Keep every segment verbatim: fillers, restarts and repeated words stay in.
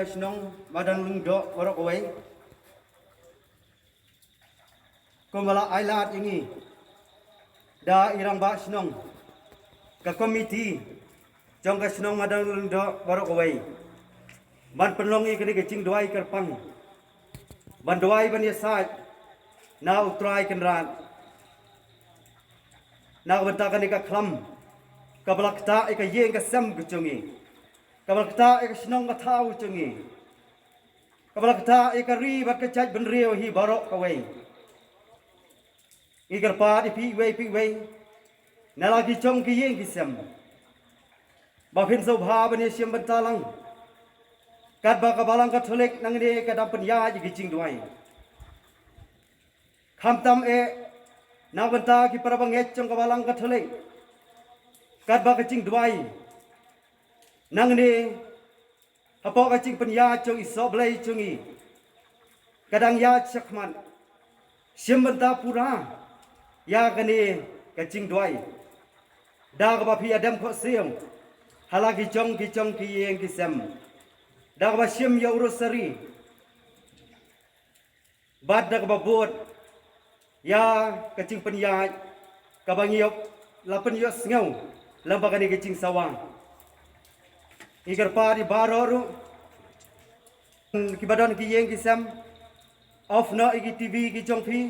Shnong Madan Lyngdoh baroh kawei. Kumba la ai lad ïa ngi da i rangbah shnong, ka komiti jong ka shnong Madan Lyngdoh baroh kawei, ban pynlong ïa kane ka jingduwai kyrpang, ban duwai ban ïasaid na U Trai Kynrad na ka bynta kane ka khlam kaba la ktah ïa ka ïing ka sem ka jong ngi, kaba la ktah ïa ka shnong ka thaw ka jong ngi, kaba la ktah ïa ka ri bad ka jaitbynriew hi baroh kawei. Ngi kyrpad ïa phi iwei pa iwei na la ki jong ki ïing ki sem, ba phin sngewbha ban ïashim bynta lang, katba ka Balang Katholik nangne ka dang pynïaid ïa ki jingduwai. Khamtam eh na ka bynta ki para bangeit jong ka Balang Katholik, katba ka jingduwai nangne hapoh ka jingpynïaid jong i Sohblei jong ngi ka dang ïaid shakhmat, shim bynta pura ïa kane ka jingduwai da kaba phi ïadem khohsiew ha la ki jong ki jong ki ïing ki sem, da kaba shim ïa u rosari bad da kaba bud ïa ka jingpynïaid kaba ngi ïoh la pynïohsngew lyngba kane ka jingsawa. Ngi kyrpad ïa baroh ruh kiba don ki ïing ki sem, off noh ïa ki TV ki jong phi,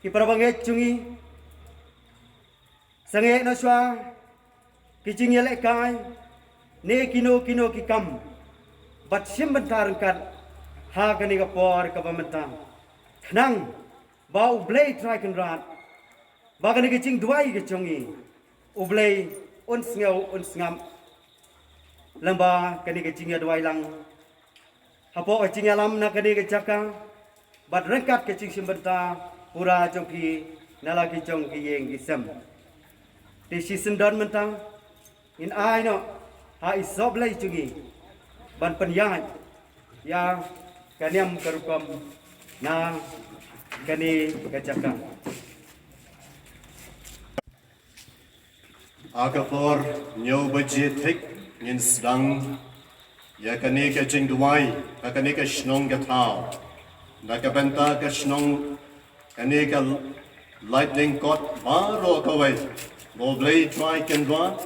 ki para bangeit jong ngi, sangeh noh shuwa ki jingïalehkai ne kino kino ki kam, bad shim bynta ryngkat ha kane ka por kaba mynta, khnang ba U Blei Trai Kynrad, ba kane ka jingduwai ka jong ngi, U Blei un sngew un sngap lyngba kane ka jingïaduwai lang hapoh ka jingïalam na kane ka jaka bad ryngkat ka jingshim bynta pura jong phi na la ki jong ki ïing ki sem. Te shisien don mynta ngin ai noh ha i Sohblei jong ngi ban pynïaid ïa ka niam ka rukom na kane ka jaka. Ha ka por hynñiew baje thik ngin sdang ïa kane ka jingduwai ha kane ka shnong ka thaw, da ka bynta ka shnong, kane ka lightning court baroh kawei. Ba U Blei Trai Kynrad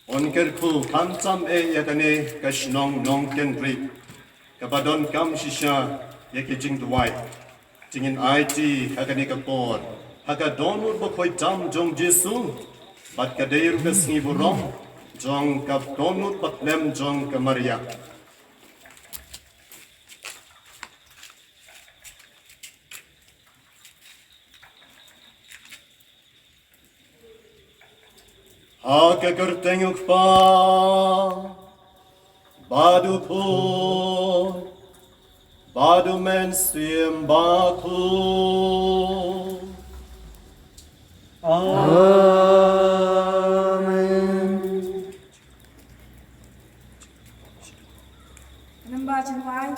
un kyrkhu khamtam eh ïa kane ka shnong Nongkynrih kaba donkam shisha ïa ki jingduwai. Te ngin aiti ha kane ka por ha ka dohnud bakhuid tam jong Jisu, bad ka dei ruh ka sngi burom jong ka dohnud bakhlem jong ka Maria. Ha ka kyrteng U Kpa, bad U Khun, bad U Mynsiem Bakhuid. Amen. Nambar jingduwai.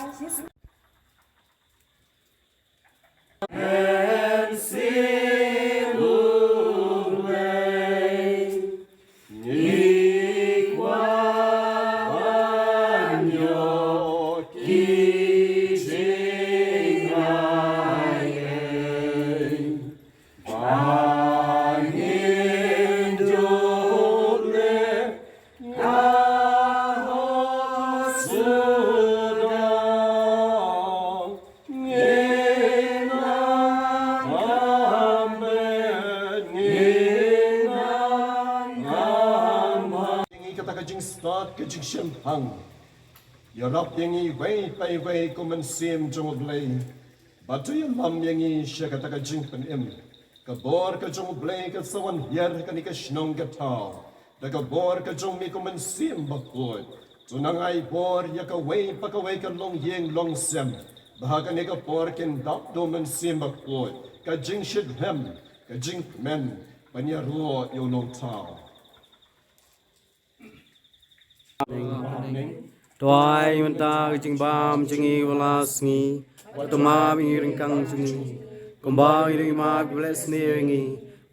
Ngi kata ka jingstad ka jingshemphang. Ïarap ïa ngi iwei pa iwei ko Mynsiem jong U Blei. Bad to ïalam ïa ngi sha kata ka jingpynim. Ka bor ka jong U Blei ka sa wan hiar ha kane ka shnong ka thaw da ka bor ka jong me ko Mynsiem Bakhuid. To nang ai bor ïa kawei pa kawei ka longïing longsem, ba ha kane ka por kin dap da U Mynsiem Bakhuid ka jingshitrhem, ka jingkmen ban ïaroh ïa u Nongthaw. To ai mynta ka jingbam jong ngi ha la sngi. To map ïa ngi ryngkang jong ngi, kumba ngi ruh ngi map ïa kiba leh sniew ïa ngi.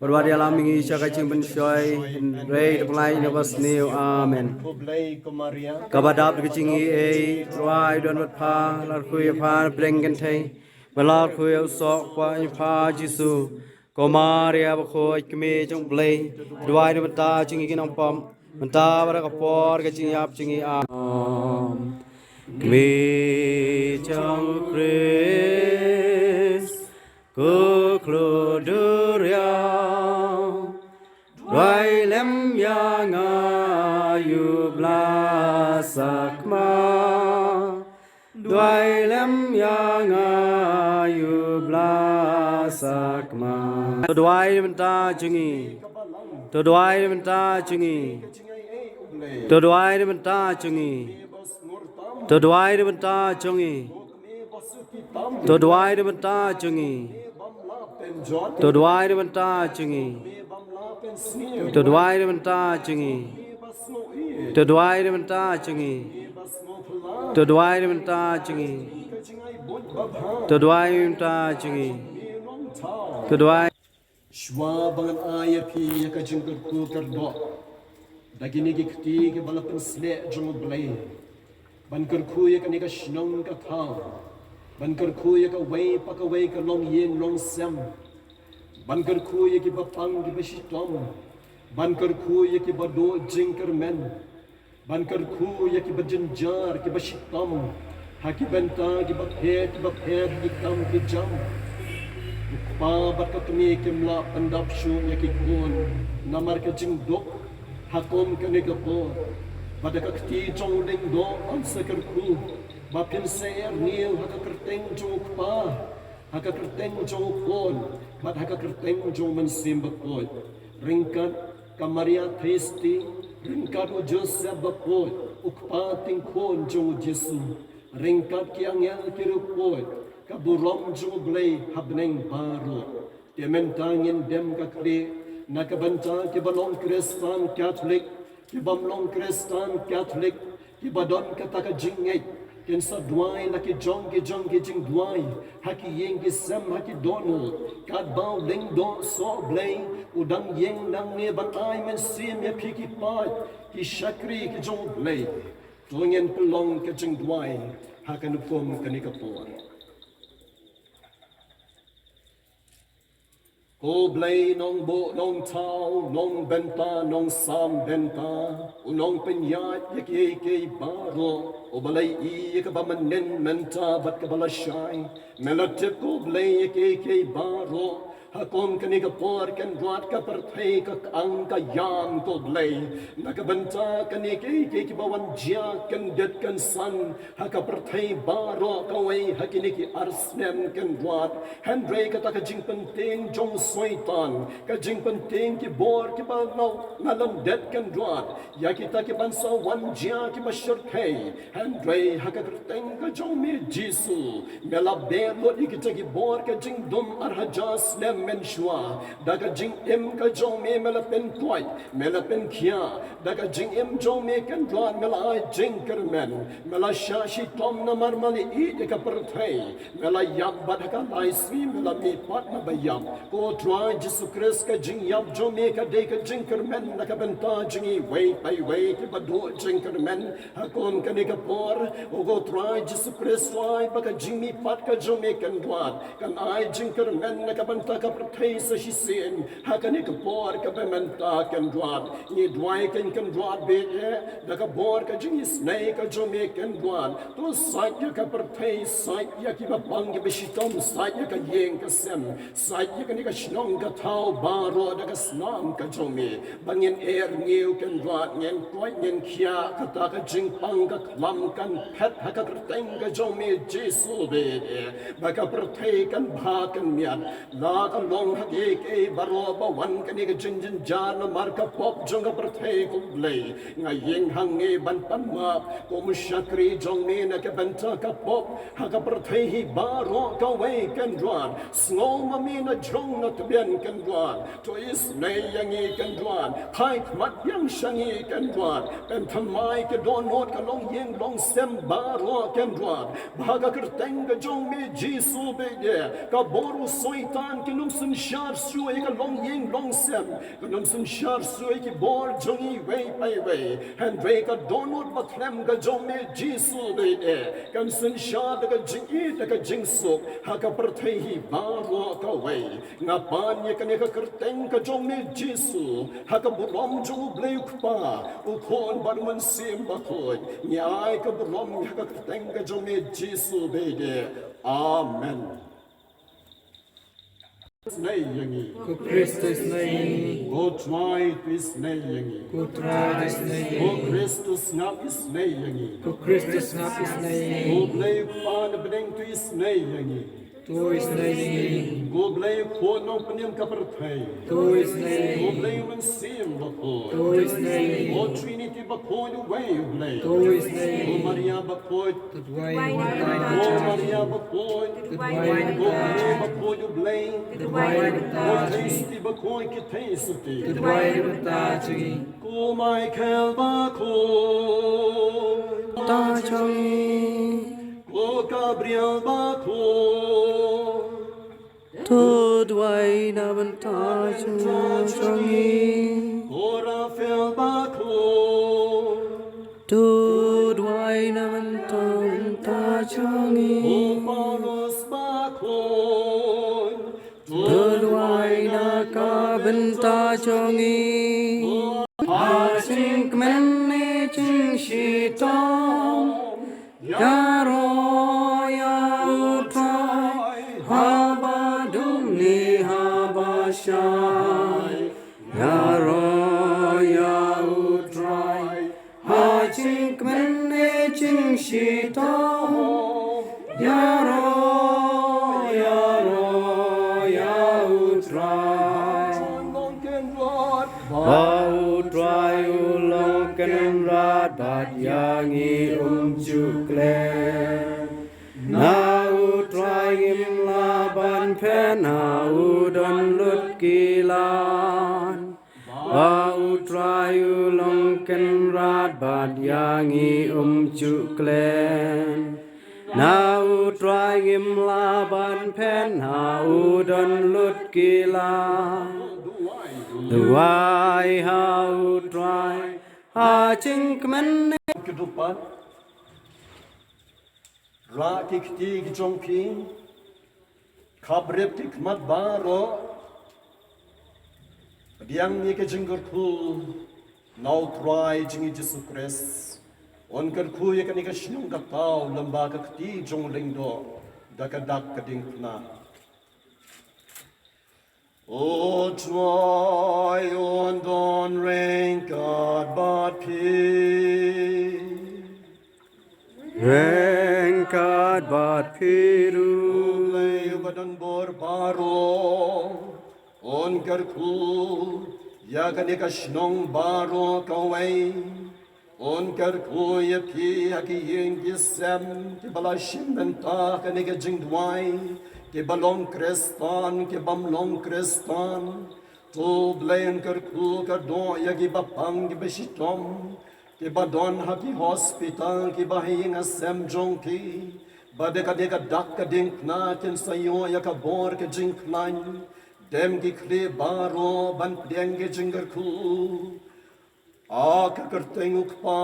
Bad wat ïalam ïa ngi sha ka jingpynshoi, hynrei da pyllait na basniew. Amen. Khublei ko Maria. Kaba dap da ka jingaiei, Trai u don bad pha, la kyrkhu ïa pha na pdeng kynthei, bad la kyrkhu ïa u soh kwah jong pha Jisu. Ko Maria bakhuid, Kmie jong U Blei, duwai na ka bynta jong ngi ki nongpop, mynta bad ha ka por ka jingïap jong ngi. Amen. Kmie jong U Khrist, ko khlur duriaw, duwai lem ïa nga ïa u Blei sakma. Duwai lem ïa nga ïa u Blei sakma. To duwai na ka bynta jong ngi. To duwai na ka bynta jong ngi. To duwai na ka bynta jong ngi. To duwai na ka bynta jong ngi. To duwai na ka bynta jong ngi. To duwai na ka bynta jong ngi. To duwai na ka bynta jong ngi. To duwai na ka bynta jong ngi. To duwai na ka bynta jong ngi. To duwai na ka bynta jong ngi. To duwai. Shuwa ba ngan ai ïa phi ïa ka jingkyrkhu kyrdoh da kine ki kti kiba la pynsleh jong U Blei. Ban kyrkhu ïa kane ka shnong ka thaw. Ban kyrkhu ïa kawei pa kawei ka longïing longsem. Ban kyrkhu ïa kiba pang kiba shitom. Ban kyrkhu ïa kiba duh jingkyrmen. Ban kyrkhu ïa kiba jynjar kiba shitom. Ha ki bynta kiba pher kiba pher ki kam ki jam. U kpa bad ka kmie kim lah pyndap shuh ïa ki khun namar ka jingduk ha kum kane ka por. Bad da ka kti jong u lyngdoh yn sa kyrkhu ba phin sa ïaid ha ka kyrteng jong u kpa, ha ka kyrteng jong u khun bad ha ka kyrteng jong u mynsiem bakhuid. Ryngkat ka Maria Theisotti, ryngkat u Joseph bakhuid, u kpa tyngkhun jong u Jisu, ryngkat ki angel ki riewkhuid, ka burom jong U Blei ha bneng baroh. Te mynta ngin dem ka khlieh na ka bynta kiba long Khristan Katholik, kibym long Khristan Katholik, kiba don kata ka jingngeit, kin sa duwai la ki jong ki jong ki jingduwai ha ki ïing ki sem ha ki dohnud, katba u lyngdoh soh Blei u dang ïeng nangne ban ai mynsiem ïa phi ki paid ki shakri ki jong U Blei. To ngin pynlong ka jingduwai ha kane kum kane ka por. Ko Blei nongbuh nongthaw, nongbynta nongsam bynta, u nongpynïaid ïa kiei kiei baroh, uba la ïohi ïa kaba mynnin mynta bad kaba lashai. Me la tip ko Blei ïa kiei kiei baroh. Ha kum kane ka por Kynrad ka pyrthei ka kang ka ïam ko Blei na ka bynta kane kiei kiei kiba wan jia kyndit kynsan ha ka pyrthei baroh kawei ha kine ki ar snem Kynrad. Hynrei kata ka jingpyntieng jong u Soitan, ka jingpyntieng ki bor kiba nga, nga lyndet Kynrad ïa kita kiban sa wan jia kiba shyrkhei. Hynrei ha ka kyrteng ka jong me Jisu, me la beh lut ïa kita ki bor ka jingdum ar hajar snem mynshuwa da ka jingim ka jong me, me la pynkoit, me la pynkhiah da ka jingim jong me Kynrad, me la ai jingkyrmen, me la shah shitom namar me la ïeit ïa ka pyrthei, me la ïap bad ha ka lai sngi me la mihpat na ba ïap. Ko Trai Jisu Khrist, ka jingïap jong me ka dei ka jingkyrmen na ka bynta jong ngi iwei pa iwei kiba duh jingkyrmen ha kum kane ka por. O ko Trai Jisu Khrist, ai ba ka jingmihpat ka jong me Kynrad kan ai jingkyrmen na ka bynta ka pyrthei sa shisien ha kane ka por kaba mynta Kynrad. Ngi duwai kein Kynrad bad ïa da ka bor ka jingisynei ka jong me Kynrad, to sait ïa ka pyrthei, sait ïa kiba pang kiba shitom, sait ïa ka ïing ka sem, sait ïa kane ka shnong ka thaw baroh da ka snam ka jong me. Ba ngin ïa rngiew Kynrad, ngin koit ngin khiah, kata ka jingpang ka khlam kan phet ha ka kyrteng ka jong me Jisu bad ïa ba ka pyrthei kan bha kan miat. La ka long ha kiei kiei baroh ba wan kane ka jingjynjar namar ka pop jong ka pyrthei ko Blei. Nga ïeng hangne ban pan map kum u shakri jong me na ka bynta ka pop ha ka pyrthei hi baroh kawei Kynrad. Sngew ma me na jrong na tbian Kynrad. To isynei ïa ngi Kynrad. Phai khmat ïa ngi sha ngi Kynrad. Pynthymmai ki dohnud ka longïing longsem baroh Kynrad. Ba ha ka kyrteng ka jong me Jisu bad ïa ka bor u Soitan kin Synshar shuh ïa ka longïing longsem, kan ym synshar shuh ïa ki bor jong ngi iwei pa iwei. Hynrei ka dohnud ba khlem ka jong me Jisu Baieit kan synshar da ka jingïeit da ka jingsuk ha ka pyrthei hi baroh kawei. Nga pan ïa kane ka kyrteng ka jong me Jisu ha ka burom jong U Blei U Kpa, U Khun bad U Mynsiem Bakhuid. Ngi ai ka burom ha ka kyrteng ka jong me Jisu Baieit. Amen. Isnei ïa ngi. Ko Kristus isnei ïa ngi. Ko Trai, to isnei ïa ngi. Ko Trai to isnei ïa ngi. Ko Kristus, ngap isnei ïa ngi. Ko Kristus, ngap isnei ïa ngi. Ko Blei Kpa na bneng, to isnei ïa ngi. To isnei ïa ngi. Ko Blei Khun nongpynim ka pyrthei. To isnei ïa ngi. Ko Blei Mynsiem Bakhuid. To isnei ïa ngi. Ko Trinity Bakhuid, uwei U Blei. To isnei ïa ngi. Ko Maria Bakhuid. To duwai na ka bynta jong ngi. Ko Maria Bakhuid. To duwai na ka bynta jong ngi. Ko Maria Bakhuid, U Blei. To duwai na ka bynta jong ngi. Ko Theisotti Bakhuid, ki Theisotti. To duwai na ka bynta jong ngi. Ko Michael Bakhuid. Bynta jong ngi. Ko Gabriel Bakhuid. To duwai na bynta jong ngi. Ko Raphael Bakhuid. To duwai na bynta jong ngi. Ko Paulus Bakhuid. To duwai na ka bynta jong ngi. Ha jingkmen ne jingshitom, ïaroh ïa U Trai, haba dum ne haba shai. Ïaroh ïa U Trai, ha jingkmen ne jingshitom. Ïaroh, ïaroh ïa U Trai. Ba U Trai u long kynrad bad ïa ngi um ju klet. Na U Trai ngim lah ban phet, na u don lut ki lad. Ba U Trai u long kynrad bad ïa ngi um ju klet. Na U Trai ngim lah ban phet, na u don lut ki lad. Duwai ha U Trai ha jingkmen. Kyrduh pat. Rah ki kti ki jong phi, khapbrip ki khmat baroh, pdiang ïa ka jingkyrkhu na U Trai jong ngi Jisu Khrist. Un kyrkhu ïa kane ka shnong ka thaw lyngba ka kti jong u lyngdoh da ka dak ka diengphna. U Trai un don ryngkat bad phi. Ryngkat bad phi ruh. U Blei uba don bor baroh un kyrkhu ïa kane ka shnong baroh kawei. Un kyrkhu ïa phi ha ki ïing ki sem, kiba la shim bynta ha kane ka jingduwai, kiba long Khristan, kibym long Khristan. To Blei un kyrkhu kyrdoh ïa kiba pang kiba shitom, kiba don ha ki hospital, kiba ha ïing ha sem jong ki, ba da kane ka dak ka diengphna kin sa ïoh ïa ka bor ka jingkhlaiñ. Dem ki khlieh baroh ban pdiang ka jingkyrkhu. Ha ka kyrteng U Kpa,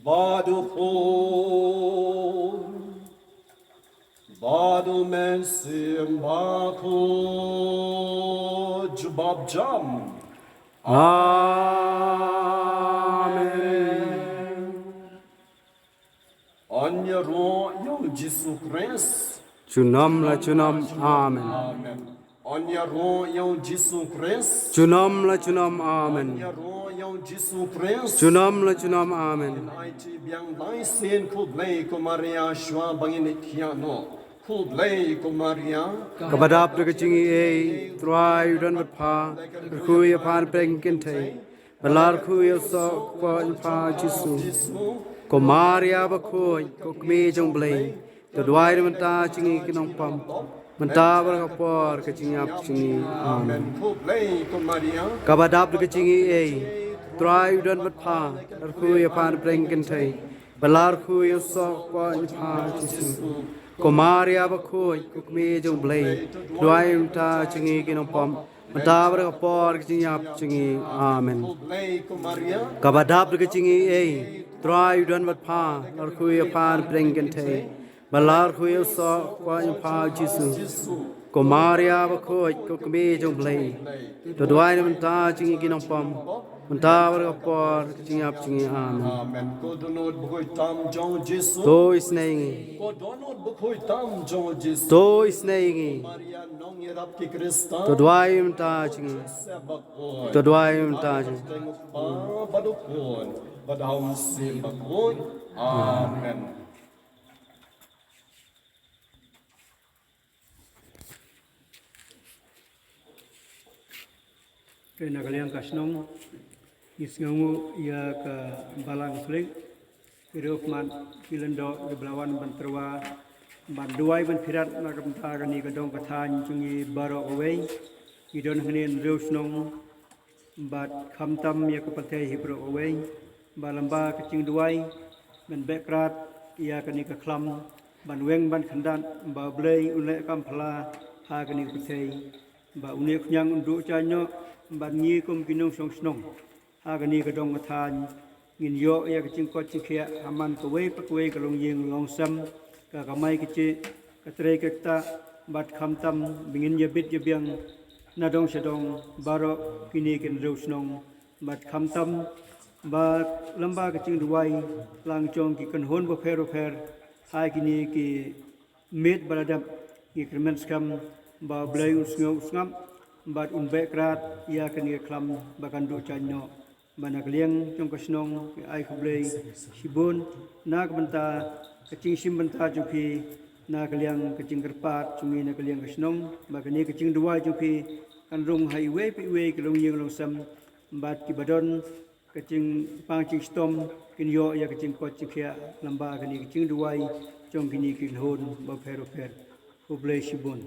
bad U Khun, bad U Mynsiem Bakhuid, jubab jam. Amen. Yn ïaroh ïa U Jisu Khrist. Junom la junom. Amen. Amen. Yn ïaroh ïa U Jisu Khrist. Junom la junom. Amen. Yn ïaroh ïa U Jisu Khrist. Junom la junom. Amen. Ai ti biang lai sien. Khublei ko Maria, shuwa ba ngin ïa thiah noh. Khublei ko Maria. Kaba dap da ka jingaiei, Trai u don bad pha, kyrkhu ïa pha na pdeng kynthei. Bad la kyrkhu ïa u soh u kpoh jong pha Jisu. Ko Maria bakhuid, ko kmie jong U Blei, to duwai na bynta jong ngi ki nongpop, mynta bad ha ka por ka jingïap jong ngi. Amen. Kaba dap da ka jingaiei, Trai u don bad pha, la kyrkhu ïa pha na pdeng kynthei. Ba la kyrkhu ïa u soh u pha u Jisu. Ko Maria bakhuid, ko kmie jong u Blei, duwai mynta jong ngi ki nongpop, mynta bad ha ka por ka jingïap jong ngi. Amen. Kaba dap da ka jingaiei, Trai u don bad pha, la kyrkhu ïa pha na pdeng kynthei. Ba la kyrkhu ïa u soh u pha u Jisu. Ko Maria bakhuid, ko kmie jong u Blei, to duwai na mynta jong ngi ki nongpop, mynta bad ha ka por ka jingïap jong ngi. Amen. Amen. Ko dohnud bakhuid tam jong u Jisu. To isynei ïa ngi. Ko dohnud bakhuid tam jong u Jisu. To isynei ïa ngi. Maria nongïarap ki Khristan, to duwai mynta jong ngi. Joseph bakhuid. To duwai mynta jong ngi. Teng u Kpa bad u Khun bad u Mynsiem Bakhuid. Amen. Te na ka liang ka shnong, ngi sngewnguh ïa ka balang Katolik, ki ruh khmat ki lyngdoh kiba la wan ban tyrwa, ban duwai ban pyrkhat na ka bynta kane ka dong ka thaiñ jong ngi baroh kawei. Ngi don hangne hynriew shnong, bad khamtam ïa ka pyrthei hi baroh kawei, ba lyngba ka jingduwai, ban beh krad ïa kane ka khlam, ban weng ban kyndat, ba U Blei un leh kam phylla ha kane ka pyrthei, ba une u khñiang un duh jaiñ noh, bad ngi kum ki nongshong shnong ha kane ka dong ka thaiñ, ngin ïoh ïa ka jingkoit jingkhiah ha man kawei pa kawei ka longïing longsem, ka kamai kajih, ka trei ka ktah, bad khamtam ba ngin ïabit ïabiang na dong sha dong baroh kine ki hynriew shnong, bad khamtam ba lyngba ka jingduwai lang jong ki kynhun bapher bapher ha kine ki miet ba la dep, ngi kyrmen skhem ba U Blei un sngew u sngap, bad un beh krad ïa kane ka khlam ba kan duh jaiñ noh. Ba na ka liang jong ka shnong ngi ai khublei shibun na ka bynta ka jingshim bynta jong phi, na ka liang ka jingkyrpad jong ngi na ka liang ka shnong, ba kane ka jingduwai jong phi kan rung ha iwei pa iwei ka longïing longsem, bad kiba don ka jingpang jingshitom kin ïoh ïa ka jingkoit jingkhiah lyngba kane ka jingduwai jong kine ki kynhun bapher bapher. Khublei shibun.